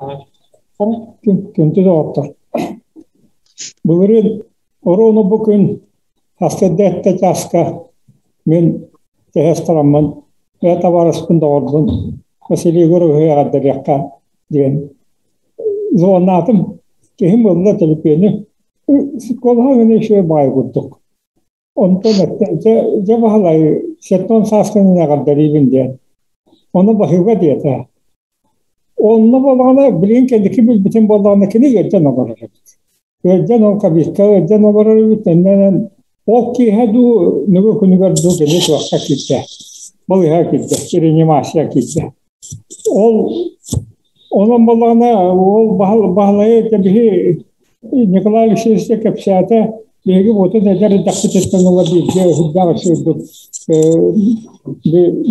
Күндү доҕоттор! Былырыын оруону бу күн сарсыарда эрдэ чааска мин тэһэ ыстараммын ээ табаарыспын доҕорбун Василий Егоровиһы эҕэрдэлиэххэ диэн звоннаатым. Киһим ылла төлөпүөнү куолаһа гына үчүгэй баҕайы курдук. Онтон дьэ, дьэ Баһылай, 70 сааскын эҕэрдэлиибин диэн. Ону баһыыба диэтэ. Онно буоллаҕына, билигин кэнники билбитим буоллаҕына, кини ыалдьан олорор эбит. Ыалдьан ол кабинкаҕа ыалдьан олорор эбит. Иннинэн ол киэһэ дуу, нөҥүө күнүгэр дуу кини туохха киирдэ. Балыыһаҕа киирдэ, реанимация киирдэ. Ол онон буоллаҕына, ол Баһылайы биһи Николай Алексеевич кэпсээтэ, биһиги уотун эдэр эрдэхпититтэн ыла бииргэ үрдээх үчүгэйдик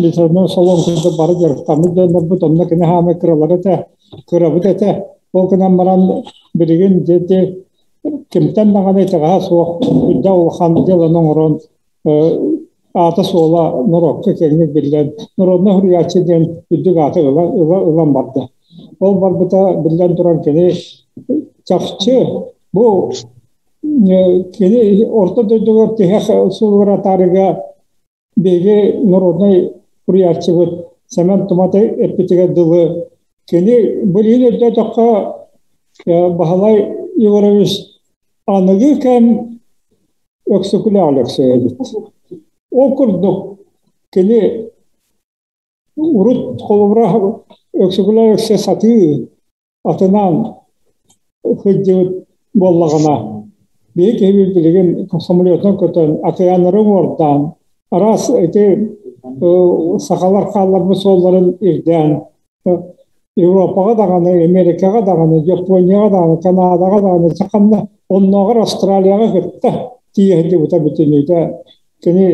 литературнай салон курдук бары дьарыктаммыт дьоннорбут, онно кини хаамай кыралар этэ, кырабыт этэ. Ол гынан баран билигин дьэ кимтэн даҕаны итэҕэһэ суох үрдээх улахан дьыаланы оҥорон аата-суола норуокка киэҥник биллэн, народнай суруйааччы диэн үрдүк ааты ыла, ыла ылан барда. Ол барбыта биллэн туран кини чахчы бу кини орто дойдуга тиһэх суолугар атаарыга биһиги народнай суруйааччыбыт Сэмэн Тумат эппитигэр дылы кини билигин өйдөөтөххө Баһылай Егорович аныгы кэм Өксөкүлээх Өлөксөй эбит. Ол курдук кини урут холобура Өксөкүлээх Өлөксөй сатыы атынан сылдьыбыт буоллаҕына, биһиги киһибит билигин самолетунан көтөн, океаннары уҥуордаан, араас ити сахалар хаалларбыт суолларын ирдээн Европаҕа даҕаны, Америкаҕа даҕаны, Японияҕа даҕаны, Канадаҕа даҕаны, ханна оннооҕор Австралияҕа кытта тиийэ сылдьыбыта бүтүннүүтэ кини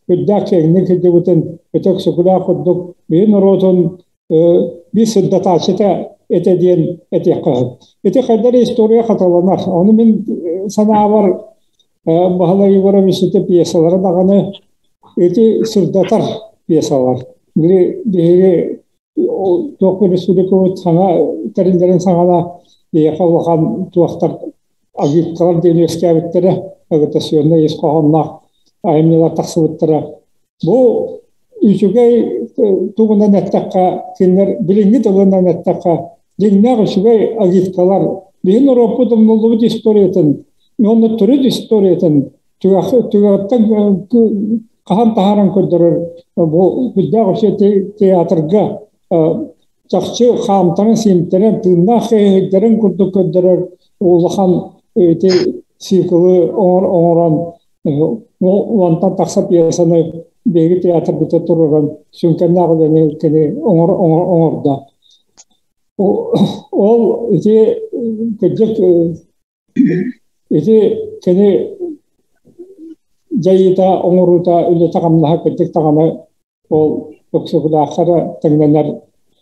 үрдээх киэҥник сылдьыбытын өтөх сүгүлээх курдук биһи норуотун биир сырдатааччыта этэ диэн этиэххэ сөп. Ити хайдах история хатыланар. Ону мин санаабар Баһылай Егорович ити пьесалара даҕаны ити сырдатар пьесалар. Били биһиги туох республикабыт саҥа тэриллэрин саҕана биһиэхэ улахан туохтар агиткалар диэн үөскээбиттэрэ, агитационнай ис хоһоонноох айымньылар тахсыбыттара. Бу үчүгэй тугунан эттэххэ, кинилэр билиҥҥи тылынан эттэххэ, дьиҥнээх үчүгэй агиткалар биһи норуоппут умнуллубут историятын уонна төрүт историятын түгэҕиттэн хаһан таһааран көрдөрөр бу үрдээх үчүгэй театрга чахчы хаамтаран сиимтэрэн тыыннаах киһи курдук көрдөрөр улахан ити циклы оҥорон уонтан тахса пьесаны биһиги театрбыта туруоран сүҥкэннээх үлэни кини оҥордо. Ол ити кырдьык Ити кини дьайыыта, оҥоруута, үлэтэ-хамнаһа кырдьык даҕаны ол Өксөкүлээххэ эрэ тэҥнэнэр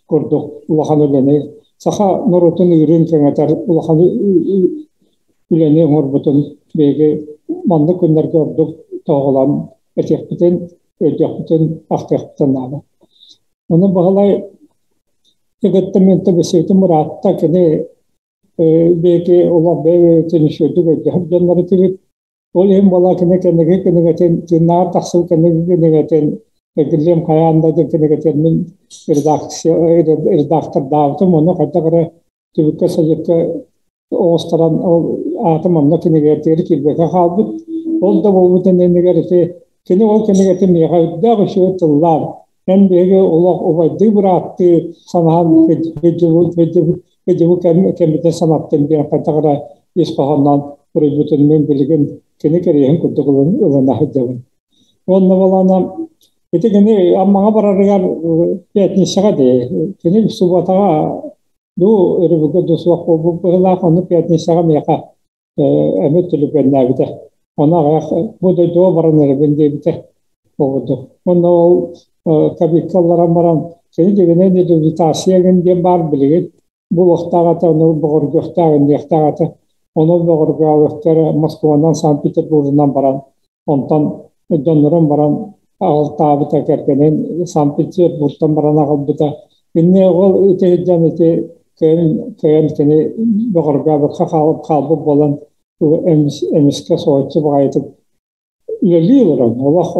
курдук улахан үлэни, саха норуотун ыырын кэҥэтэр улахан үлэни оҥорбутун биһиги маннык күннэргэ ордук тоһоҕолоон этиэхпитин, өйдүөхпүтүн, ахтыахпытын наада. Ону Баһылай кытта мин бэсиэтим ыраатта, кини Биэки олох бэйэ-бэйэтин үчүгэйдик өйдөһөр дьоннор этибит. Ол иһин буолла кини кэнники кинигэтин, тыыннааҕар тахсыбыт кэнники кинигэтин Эргиллиэм хайаан да диэн кинигэтин мин редакция редактордаабытым, ону хайдах эрэ түбүккэ-садьыкка оҕустаран ол аатым онно кинигэтигэр киирбэккэ хаалбыт. Ол да буолбутун иннигэр ити кини ол кинигэтин миэхэ үрдээх үчүгэй тыллаан эн биһиги олох убайдыы-бырааттыы санаан Дьыбы кэммитин санаттым диэн хайдах эрэ ис хоһоонноон суруйбутун мин билигин кини кэриэһин курдук ылына сылдьабын. Уонна балаана ити кини Аммаҕа барарыгар пятницаҕа дии кини субуотаҕа дуу өрөбүлгэ дуу суох буолбут быһыылаах ону пятницаҕа миэхэ эмиэ төлөпүөннээбитэ. Ону аҕыйах бу дойдуга баран эрэбин диэбитэ буолбуту. Уонна ол кабинка ылларан баран кини дьиҥинэн реабилитация гын диэн баар билигин булуохтаах этэ, ону бөҕөргүөхтээх, инниэхтээх этэ. Ону бөҕөргөөбүттэрэ Москванан, Санкт-Петербургунан баран, онтон дьоннорун баран аҕалтаабыта, кэргэнин Санкт-Петербургтан баран аҕалбыта. Инньэ ол ити сылдьан ити Кыайан кыайан кини бөҕөргөөбөккө хаалбыт буолан эмискэ соһуччу баҕайытык үлэлии олорон, олох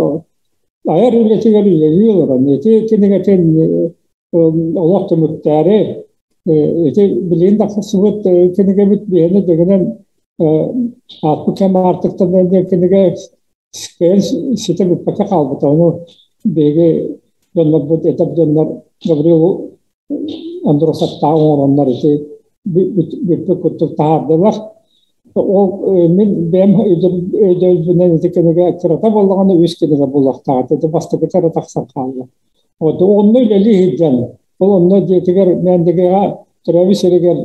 айар үлэтигэр үлэлии олорон, ити кинигэтин олох түмүктээри, ити билигин тахсыбыт кинигэбит биһиэнэ дьиҥинэн ааппыт кэм аартыктан диэн кинигэ кыайан ситэ бүппэккэ хаалбыта. Ону биһиги дьоннорбут, эдэр дьоннор Гаврил Андросовтаах оҥороннор ити бүппүт курдук таһаардылар. Ол мин бэйэм өйдөбүлбүнэн ити кинигэ кырата буоллаҕына үс кинигэ буолуохтаах этэ. Бастакыта эрэ тахсан хаалла. Вот онно үлэлии сылдьан, ол онно дьиэтигэр Мээндигэҕэ төрөөбүт сиригэр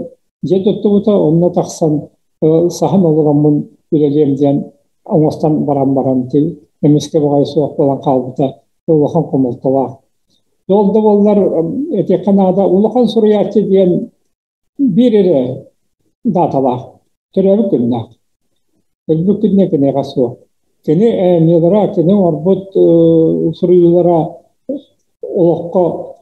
дьиэ туттубута, онно тахсан саһан олороммун үлэлиэм диэн оҥостон баран баран эмискэ баҕайы суох буолан хаалбыта улахан хомолтолоох. Ол да буоллар, этиэххэ наада, улахан суруйааччы диэн биир эрэ дааталаах, төрөөбүт күннээх. Өлбүт күнүнэ киниэхэ суох. Кини айымньылара, кини оҥорбут суруйуулара олоххо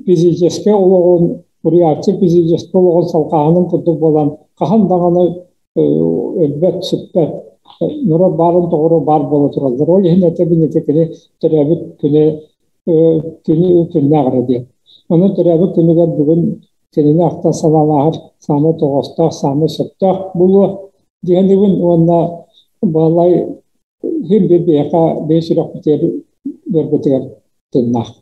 физическэй олоҕун, суруйааччы физическэй олоҕун салҕааһынын курдук буолан, хаһан даҕаны өлбөт, сүппэт, норуот баарын тоҕоро баар буола тураллар. Ол иһин этэбин ити кини төрөөбүт күнэ күнү күннээх эрэ диэн. Онон төрөөбүт күнүгэр бүгүн кинини ахтан санаалааһар саамай тоҕоостоох, саамай сөптөөх буолуо диэнибин уонна баалай иһин биир биһиэхэ бэйэ сүрэхпитигэр быарбытыгар тыыннаах.